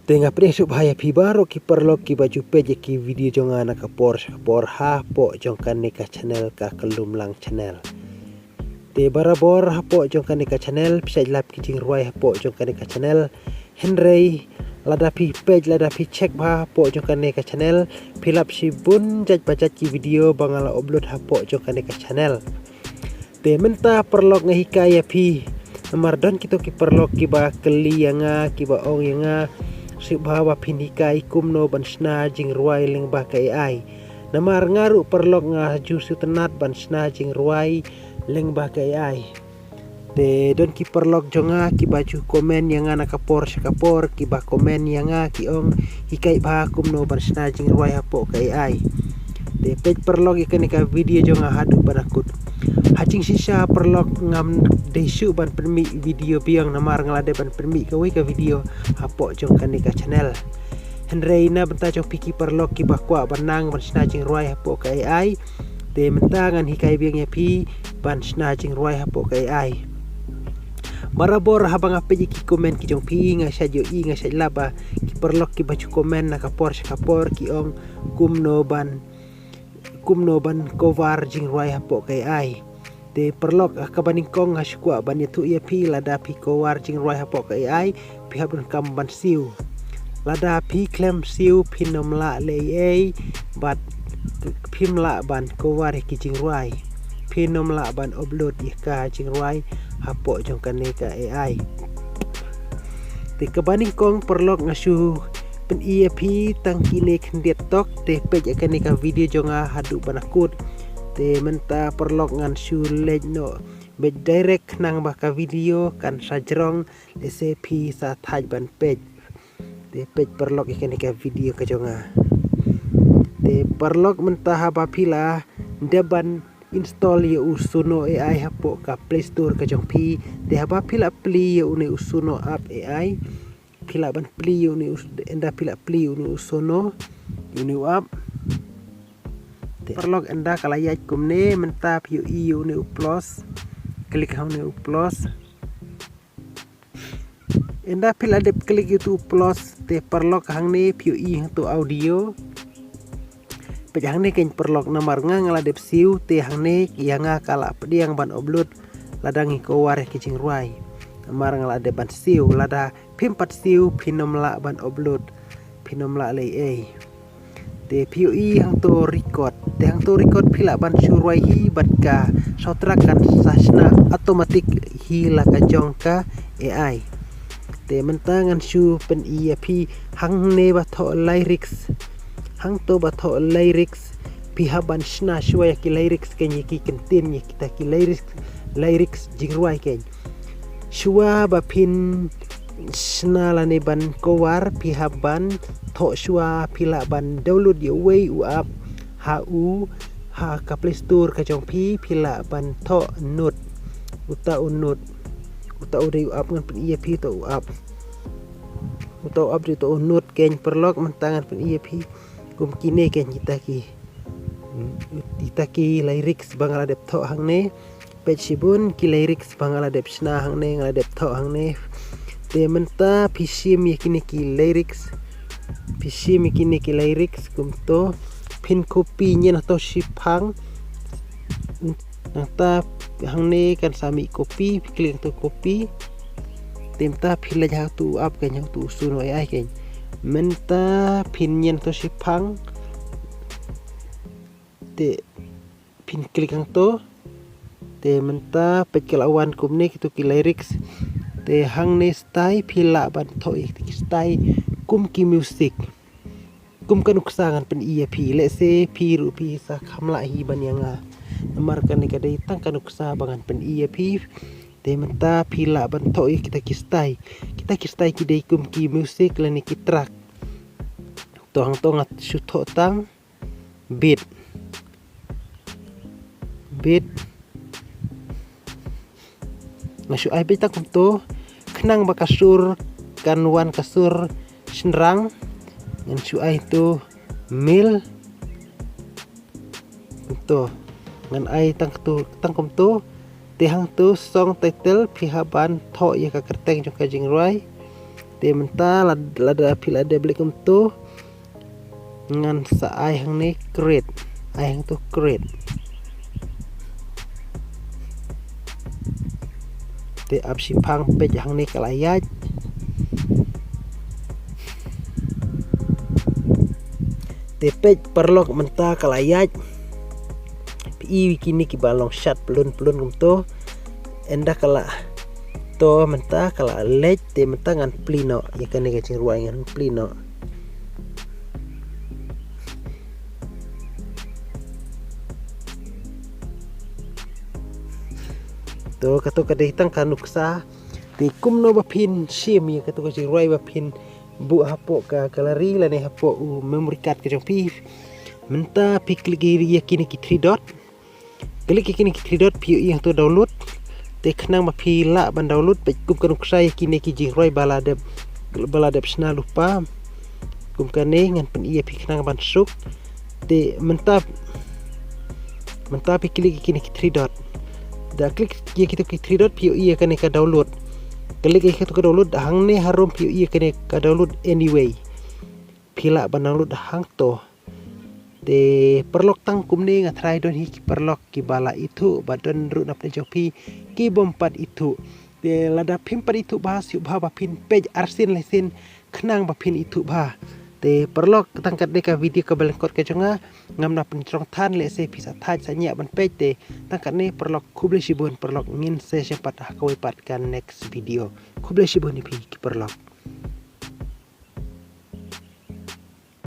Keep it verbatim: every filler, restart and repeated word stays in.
Te nga pdiang sngewbha ïa phi baroh ki paralok kiba ju peit ïa ki video jong nga na ka por sha ka por hapoh jong kane ka channel, ka Kyllum Lang Channel. Te barabor hapoh jong kane ka channel phi sa lap ki jingrwai hapoh jong kane ka channel. Hynrei lada phi peit, lada phi check bha hapoh jong kane ka channel, phi lap shibun jait ba jait ki video ba nga la upload hapoh jong kane ka channel. Te mynta paralok nga hikai ïa phi. Namar don kito ki paralok kiba kylli ïa nga, kiba ong ïa nga, sngewbha ba phin hikai kumno ban shna jingrwai lyngba ka A I. Namar nga ruh paralok nga ju sngewtynnat ban shna jingrwai lyngba ka A I. Te don ki paralok jong nga kiba ju comment ïa nga na ka por sha ka por, kiba comment ïa nga ki ong, hikai bha kumno ban shna jingrwai hapoh ka A I. Te peit paralok ïa kane ka video jong nga haduh ba na kut. Ha jingshisha paralok ngam dei shuh ban pynmih video biang namar nga la dep ban pynmih kawei ka video hapoh jong kane ka channel. Hynrei na bynta jong phi ki paralok kiba kwah ban nang ban shna jingrwai hapoh ka A I, te mynta ngan hikai biang ïa phi ban shna jingrwai hapoh ka A I. Barabor haba nga peit ïa ki comment ki jong phi, nga sa ïohi, nga sa lap ba ki paralok kiba ju comment na ka por sha ka por ki ong kumno ban, kumno ban cover jingrwai hapoh ka A I. Te paralok, ha kaba nyngkong nga shu kwah ban ïathuh ïa phi, lada phi cover jingrwai hapoh ka A I, phi hap donkam ban siew. Lada phi khlem siew phin ym lah leh ei ei, bad phim lah ban cover ïa ki jingrwai. Phin ym lah ban upload ïa ka jingrwai hapoh jong kane ka A I. Te kaba nyngkong paralok nga shu pyni ïa phi tang kine khyndiat tok, te peit ïa kane ka video jong nga haduh ba na kut. Te mynta paralok ngan shu leit noh beit direct khnang ba ka video kan sa jrong, lehse phi sa thait ban peit. Te peit paralok ïa kane ka video ka jong nga. Te paralok mynta haba phi la dep ban install ïa u Suno A I hapoh ka Play Store ka jong phi. Te haba phi la plie ïa une u Suno app A I, phi lah ban plie ïa une u, ynda phi la plie ïa une u Suno, ïa une u app. Te paralok ynda ka la ïaid kumne, mynta phi ïohi ïa une u plus. Klik ha une u plus. Ynda phi la dep klik ïa utu u plus, te paralok hangne phi ïohi hangtu audio. Peit hangne keiñ paralok, namar nga nga la dep siew, te hangne ïa nga ka la pdiang ban upload lada ngi cover ïa ki jingrwai. Namar nga la dep ban siew, lada phim pat siew phin ym lah ban upload, phin ym lah leh ei ei. Te phi ïohi hangto record, te hangto record phi lah ban shu rwai hi bad ka sound track kan sa shna automatic hi la ka jong ka A I. Te mynta ngan shu pyni ïa phi hangne ba thoh lyrics. Hangto ba thoh lyrics, phi hap ban shna shuwa ïa ki lyrics keiñ, ïa ki kyntien, ïa kita ki lyrics, lyrics jingrwai keiñ. Shuwa ba phin shna lane ban cover, phi hap ban thoh shuwa, phi lah ban download ïa uwei u app ha u, ha ka Play Store ka jong phi, phi lah ban thoh Note. Uta u Note, uta u dei u app ngan pyni ïa phi, uta u app. Uta u app dei uta u Note keiñ paralok, mynta ngan pyni ïa phi kum kine keiñ kita ki, kita ki lyrics ba nga la dep thoh hangne. Peit shibun ki lyrics ba nga la dep shna hangne, nga la dep thoh hangne. Te mynta phi shim ïa kine ki lyrics, phi shim ïa kine ki lyrics kumto, phin copy ñian hangto shiphang. Nangta hangne kan sa mih copy, phi klik hangto copy. Te mynta phi leit ha utu u app keiñ, ha utu u Suno A I keiñ. Mynta phin ñian hangto shiphang. Te phin klik hangto. Te mynta peit ka la wan kumne kito ki lyrics. Te hangne style phi lah ban thoh ïa kito ki style kum ki music. Kum ka nuksa ngan pyni ïa phi, lehse phi ruh phi sa kham lah hi ban ïa nga. Namar kane ka dei tang ka nuksa ba ngan pyni ïa phi. Te mynta phi lah ban thoh ïa kita ki style. Kita ki style ki dei kum ki music lane ki track. To hangto nga shu thoh tang beat. Beat. Nga shu ai beit tang kumto, khnang ba ka sur kan wan ka sur shynrang. Ngan shu ai to mil. Kumto. Ngan ai tang to, tang kumto. Te hangto song title phi hap ban thoh ïa ka kyrteng jong ka jingrwai. Te mynta lad-, lada phi la dep leh kumto, ngan sa ai hangne create. Ai hangto create. Te ap shiphang, peit hangne ka la ïaid. Te peit paralok mynta ka la ïaid. Phi i kine kiba long shad pyllun pyllun kumto. Ynda ka la to mynta ka la leit, te mynta ngan plie noh ïa kane ka jingrwai, ngan plie noh. To, kato ka dei tang ka nuksa. Te kumno ba phin shim ïa kato ka jingrwai ba phin buh hapoh ka gallery lane hapoh u memory card ka jong phi. Mynta phi click ïa kine ki three dot. Click ïa kine ki three dot, phi ïohi hangto download. Te khnang ba phi lah ban download, peit kum ka nuksa ïa kine ki jingrwai ba la dep, ba la dep shna lypa. Kum kane, ngan pyni ïa phi khnang ban suk. Te mynta, mynta phi click ïa kine ki three dot. Da click ïa kito ki three dot, phi ïohi ïa kane ka download. Click ïa kito ka download, hangne harum phi ïohi ïa kane ka download anyway. Phi lah ban download hangto. Te paralok, tang kumne nga tharai don hi ki paralok kiba la ithuh, bad don ruh na pdeng jong phi ki bym pat ithuh. Te lada phim pat ithuh bha, sngewbha ba phin peit arsien laisien khnang ba phin ithuh bha. Te paralok, tang katne ka video kaba lyngkot ka jong nga, ngam nang pynjrong than, lehse phi sa thait sa ñiah ban peit. Te tang katne paralok, khublei shibun paralok, ngin sa ïashem pat ha kawei pat ka next video. Khublei shibun ïa phi ki paralok.